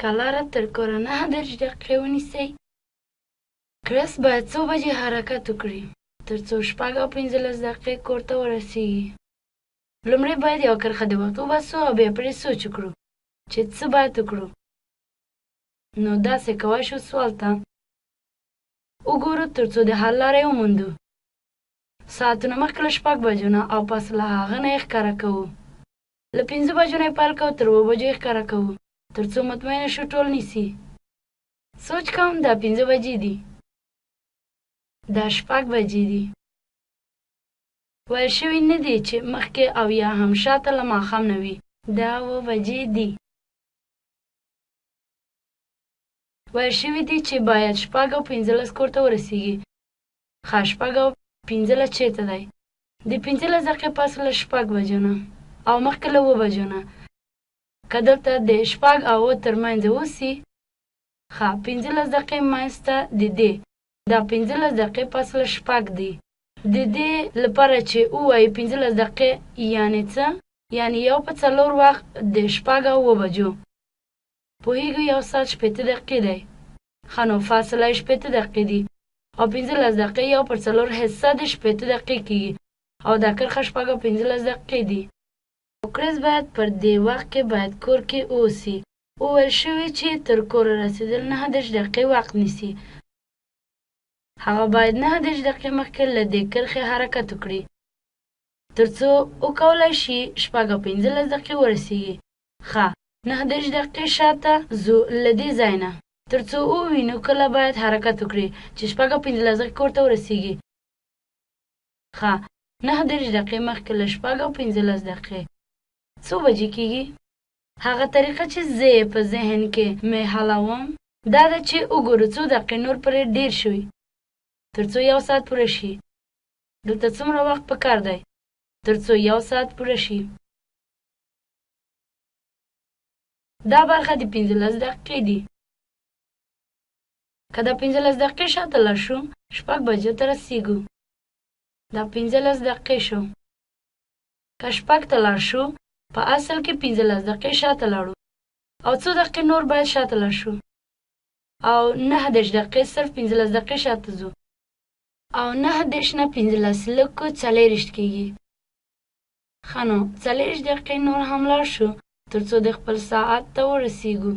که لاره تر کوره 39 دقیقې ونیسي، کریس باید څو بجې حرکت وکړي تر څو 6:15 کور ته ورسیږي؟ لومړی باید یوه کرښه د وخت وباسو او بیا پرې سوچ وکړو چې څه باید وکړو. نو داسې کوای شو سوال ته وګورو تر څو د حل لاره یې وموندو. ساعتونه مخکې له 6 بجو نه او پس له هغه نه یې ښکاره کوو. له 5 بجو نه یې پیل کوو تر 7 بجو یې ښکاره کوو تر څو مطمئنه شو ټول نیسي. سوچ کوم دا 5 بجې دي، دا 6 بجې دي. ویل شوي نه دي چې مخکې او یا هم شاته له ماښام نه وي. دا 7 بجې دي. ویل شوي دي چې باید 6:15 کور ته ورسیږي. ښه، 6:15 چېرته دی؟ د 15 دقیقې پس له 6 بجو نه او مخکې له 7 بجو نه. که دلته د 6 او 7 ترمنځ اوسي، ښه، 15 دقیقې منځ ته د دې، دا 15 دقیقې پس له 6 دي. د دې لپاره چې ووایي 15 دقیقې یعنې څه؟ یعنې 3/4 وخت د 6 او 7 بجو. پوهېږو 1 ساعت 60 دقیقې دی. ښه، نو فاصله یې 60 دقیقې دي او 15 دقیقې 1/4 حصه د 60 دقیقې کېږي او دا کرښه 6:15 دي. او کریس باید پر دې وخت کې باید کور کې اوسي. وویل شوي چې تر کوره رسېدل 39 دقیقې وخت نیسي. هغه باید 39 دقیقې مخکې له دې کرښې حرکت وکړي تر څو وکولای شي 6:15 ورسیږي. ښه، 39 دقیقې شاته ځو له دې ځای نه تر څو ووینو کله باید حرکت وکړي چې 6:15 کور ته ورسیږي. ښه، 39 دقیقې مخکې له 6:15 څو بجې کیږي؟ هغه طریقه چې زه یې په ذهن کې مې حلوم دا ده چې وګورو څو دقیقې نور پرې ډېر شوي تر څو 1 ساعت پوره شي. دلته څومره وخت پکار دی تر څو 1 ساعت پوره شي؟ دا برخه د 15 دقیقې دي. که دا 15 دقیقې شاته لاړ شو، 6 بجو ته رسیږو. دا 15 دقیقې شو. که 6 ته لاړ شو، په اصل کې 15 دقیقې شاته لاړو او څو دقیقې نور باید شاته لاړ شو او 39 دقیقې صرف 15 دقیقې شاته ځو او 39 نه 15 لکو 40 کېږي. ښه، نو 40 دقیقې نور هم لاړ شو تر څو د خپل ساعت ته ورسیږو.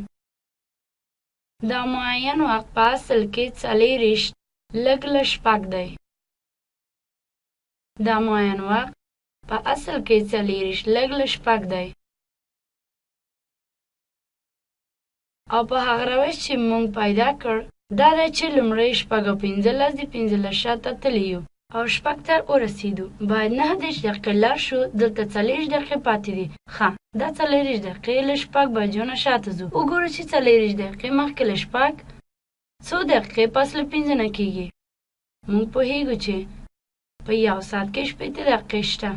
دا معین وخت په اصل کې 6:45 دی. دا معین وخت په اصل کې 6:45 دی او په هغه روش چې موږ پیدا کړ دا دی چې لومړی 6:15 د 15 شاته تللي یو او 6 ته ورسېدو. باید 39 دقیقې لاړ شو. دلته 40 دقیقې پاتې دي. ښه، دا 40 دقیقې له 6 بجو نه شاته ځو. وګورو چې 40 دقیقې مخکې له 6 څو دقیقې پس له 5 نه کېږي. موږ پوهېږو چې په 1 ساعت کې 60 دقیقې شته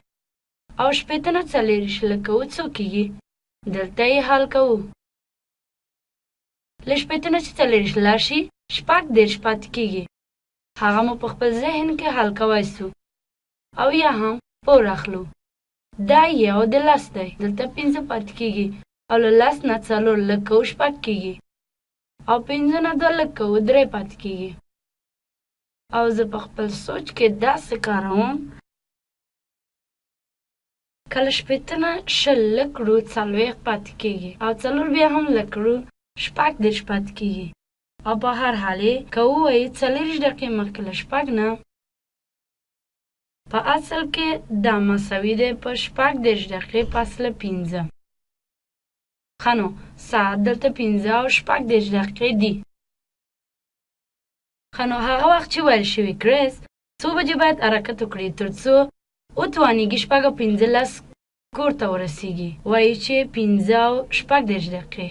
او 60 نه 40 لکو څو کېږي؟ دلته یې حل کوو. له 60 نه چې 40 لاړ شي، 36 پاتې کېږي. هغه مو په خپل ذهن کې حل کوی سو او یا هم پور اخلو. دا 1 د 10 دی. دلته 5 پاتې کېږي او له 10 نه 4 لکو 6 کېږي او 5 نه 2 لکو 3 پاتې کېږي. او زه په خپل سوچ کې داسې کاروم که له 60 نه 20 لږ کړو 40 پاتې کېږي او 4 بیا هم لږ کړو 36 پاتې کېږي. او په هر حال یې که ووایي 40 دقیقې مخکې له 6 نه، په اصل کې دا مساوي دی په 36 دقیقې پس له 5. ښه، نو ساعت دلته 5:36 دي. ښه، نو هغه وخت چې ویل شوي کریس څو بجې باید حرکت وکړي تر څو وتوانېږي 6:15 کور ته ورسیږي، وایي چې 5:36.